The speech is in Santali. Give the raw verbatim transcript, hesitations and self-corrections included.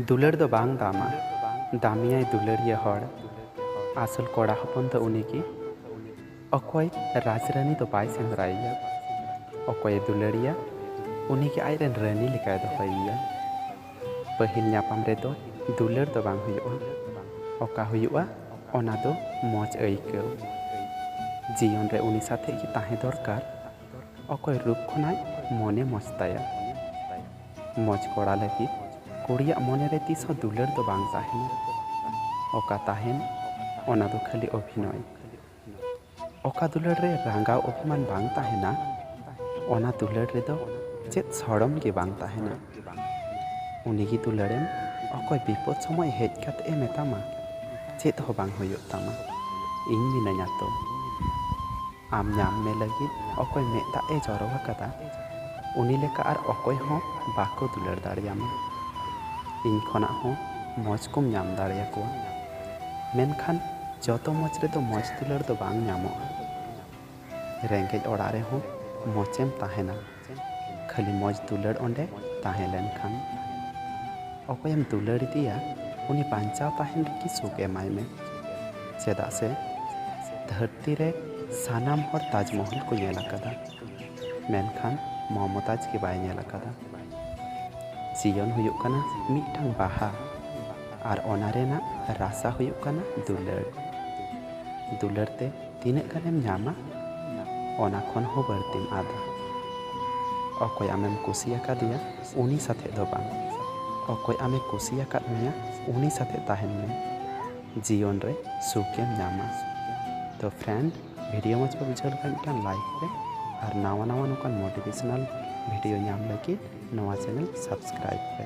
ᱫᱩᱞᱟᱹᱲ ᱫᱚ ᱵᱟᱝ ᱫᱟᱢᱟ, ᱫᱟᱢᱤᱭᱟᱭ ᱫᱩᱞᱟᱹᱲᱤᱭᱟᱹ ᱦᱚᱲ᱾ ᱟᱥᱚᱞ ᱠᱚᱲᱟ ᱦᱚᱯᱚᱱ ᱫᱚ ᱩᱱᱤᱜᱮ, ᱚᱠᱚᱭ ᱨᱟᱡᱽᱨᱟᱱᱤ ᱫᱚ ᱵᱟᱭ ᱥᱮᱸᱫᱽᱨᱟᱭᱮᱭᱟ, ᱚᱠᱚᱭᱮ ᱫᱩᱞᱟᱹᱲᱤᱭᱟ ᱩᱱᱤᱜᱮ ᱟᱡᱨᱮᱱ ᱨᱟᱹᱱᱤ ᱞᱮᱠᱟᱭ ᱫᱚᱦᱚᱭᱮᱭᱟ᱾ ᱯᱟᱹᱦᱤᱞ ᱧᱟᱯᱟᱢ ᱨᱮᱫᱚ ᱫᱩᱞᱟᱹᱲ ᱫᱚ ᱵᱟᱝ ᱦᱩᱭᱩᱜᱼᱟ, ᱚᱠᱟ ᱦᱩᱭᱩᱜᱼᱟ ᱚᱱᱟ ᱫᱚ ᱢᱚᱡᱽ ᱟᱹᱭᱠᱟᱹᱣ᱾ ᱡᱤᱭᱚᱱ ᱨᱮ ᱩᱱᱤ ᱥᱟᱛᱮᱜ ᱜᱮ ᱛᱟᱦᱮᱸ ᱫᱚᱨᱠᱟᱨ, ᱚᱠᱚᱭ ᱨᱩᱯ ᱠᱷᱚᱱᱟᱜ ᱢᱚᱱᱮ ᱢᱚᱡᱽ ᱛᱟᱭᱟ᱾ ᱢᱚᱡᱽ ᱠᱚᱲᱟ ᱞᱟᱹᱜᱤᱫ ᱠᱩᱲᱤᱭᱟᱜ ᱢᱚᱱᱮ ᱨᱮ ᱛᱤᱥ ᱦᱚᱸ ᱫᱩᱞᱟᱹᱲ ᱫᱚ ᱵᱟᱝ ᱛᱟᱦᱮᱱᱟ᱾ ᱚᱠᱟ ᱛᱟᱦᱮᱱ, ᱚᱱᱟ ᱫᱚ ᱠᱷᱟᱹᱞᱤ ᱚᱵᱷᱤᱱᱚᱭ᱾ ᱚᱠᱟ ᱫᱩᱞᱟᱹᱲ ᱨᱮ ᱨᱟᱸᱜᱟᱣ ᱚᱵᱷᱤᱢᱟᱱ ᱵᱟᱝ ᱛᱟᱦᱮᱱᱟ, ᱚᱱᱟ ᱫᱩᱞᱟᱹᱲ ᱨᱮᱫᱚ ᱪᱮᱫ ᱥᱚᱲᱚᱢ ᱜᱮ ᱵᱟᱝ ᱛᱟᱦᱮᱱᱟ᱾ ᱩᱱᱤᱜᱮ ᱫᱩᱞᱟᱹᱲᱮᱢ, ᱚᱠᱚᱭ ᱵᱤᱯᱚᱫ ᱥᱚᱢᱚᱭ ᱦᱮᱡ ᱠᱟᱛᱮ ᱮ ᱢᱮᱛᱟᱢᱟ, "ᱪᱮᱫ ᱦᱚᱸ ᱵᱟᱝ ᱦᱩᱭᱩᱜ ᱛᱟᱢᱟ, ᱤᱧ ᱢᱤᱱᱟᱹᱧᱟ ᱛᱚ᱾" ᱟᱢ ᱧᱟᱢ ᱢᱮ ᱞᱟᱹᱜᱤᱫ ᱚᱠᱚᱭ ᱢᱮᱫ ᱫᱟᱜ ᱮ ᱡᱚᱨᱚ ᱟᱠᱟᱫᱟ, ᱩᱱᱤ ᱞᱮᱠᱟ ᱟᱨ ᱚᱠᱚᱭ ᱦᱚᱸ ᱵᱟᱠᱚ ᱫᱩᱞᱟᱹᱲ ᱫᱟᱲᱮᱭᱟᱢᱟ᱾ ᱤᱧ ᱠᱷᱚᱱᱟᱜ ᱦᱚᱸ ᱢᱚᱡᱽ ᱠᱚᱢ ᱧᱟᱢ ᱫᱟᱲᱮᱭᱟᱠᱚᱣᱟ᱾ ᱢᱮᱱᱠᱷᱟᱱ ᱡᱚᱛᱚ ᱢᱚᱡᱽ ᱨᱮᱫᱚ ᱢᱚᱡᱽ ᱫᱩᱞᱟᱹᱲ ᱫᱚ ᱵᱟᱝ ᱧᱟᱢᱚᱜᱼᱟ᱾ ᱨᱮᱸᱜᱮᱡ ᱚᱲᱟᱜ ᱨᱮᱦᱚᱸ ᱢᱚᱡᱮᱢ ᱛᱟᱦᱮᱱᱟ, ᱠᱷᱟᱹᱞᱤ ᱢᱚᱡᱽ ᱫᱩᱞᱟᱹᱲ ᱚᱸᱰᱮ ᱛᱟᱦᱮᱸ ᱞᱮᱱᱠᱷᱟᱱ᱾ ᱚᱠᱚᱭᱮᱢ ᱫᱩᱞᱟᱹᱲ ᱤᱫᱤᱭᱟ, ᱩᱱᱤ ᱵᱟᱧᱪᱟᱣ ᱛᱟᱦᱮᱱ ᱨᱮᱜᱮ ᱥᱩᱠ ᱮᱢᱟᱭ ᱢᱮ, ᱪᱮᱫᱟᱜ ᱥᱮ ᱫᱷᱟᱹᱨᱛᱤ ᱨᱮ ᱥᱟᱱᱟᱢ ᱦᱚᱲ ᱛᱟᱡᱽᱢᱚᱦᱚᱞ ᱠᱚ ᱧᱮᱞ ᱟᱠᱟᱫᱟ, ᱢᱮᱱᱠᱷᱟᱱ ᱢᱚᱢᱚᱛᱟᱡᱽ ᱜᱮ ᱵᱟᱭ ᱧᱮᱞ ᱟᱠᱟᱫᱟ᱾ ᱡᱤᱭᱚᱱ ᱦᱩᱭᱩᱜ ᱠᱟᱱᱟ ᱢᱤᱫᱴᱟᱝ ᱵᱟᱦᱟ, ᱟᱨ ᱚᱱᱟ ᱨᱮᱱᱟᱜ ᱨᱟᱥᱟ ᱦᱩᱭᱩᱜ ᱠᱟᱱᱟ ᱫᱩᱞᱟᱹᱲ᱾ ᱫᱩᱞᱟᱹᱲ ᱛᱮ ᱛᱤᱱᱟᱹᱜ ᱜᱟᱱᱮᱢ ᱧᱟᱢᱟ, ᱚᱱᱟ ᱠᱷᱚᱱ ᱦᱚᱸ ᱵᱟᱹᱲᱛᱤᱢ ᱟᱫᱟ᱾ ᱚᱠᱚᱭ ᱟᱢᱮᱢ ᱠᱩᱥᱤ ᱟᱠᱟᱫᱮᱭᱟ, ᱩᱱᱤ ᱥᱟᱛᱮᱜ ᱫᱚ ᱵᱟᱝ, ᱚᱠᱚᱭ ᱟᱢᱮ ᱠᱩᱥᱤ ᱟᱠᱟᱫ ᱢᱮᱭᱟ, ᱩᱱᱤ ᱥᱟᱛᱮᱜ ᱛᱟᱦᱮᱱ ᱢᱮ᱾ ᱡᱤᱭᱚᱱ ᱨᱮ ᱥᱩᱠᱮᱢ ᱧᱟᱢᱟ᱾ ᱛᱚ friend, video ᱢᱚᱡᱽ ᱯᱮ ᱵᱩᱡᱷᱟᱹᱣ ᱞᱮᱠᱷᱟᱱ ᱢᱤᱫᱴᱟᱝ like ᱯᱮ, ᱟᱨ ᱱᱟᱣᱟ ᱱᱟᱣᱟ ᱱᱚᱝᱠᱟᱱ motivational video ᱧᱟᱢ ᱞᱟᱹᱜᱤᱫ ᱱᱚᱣᱟ channel subscribe ᱯᱮ᱾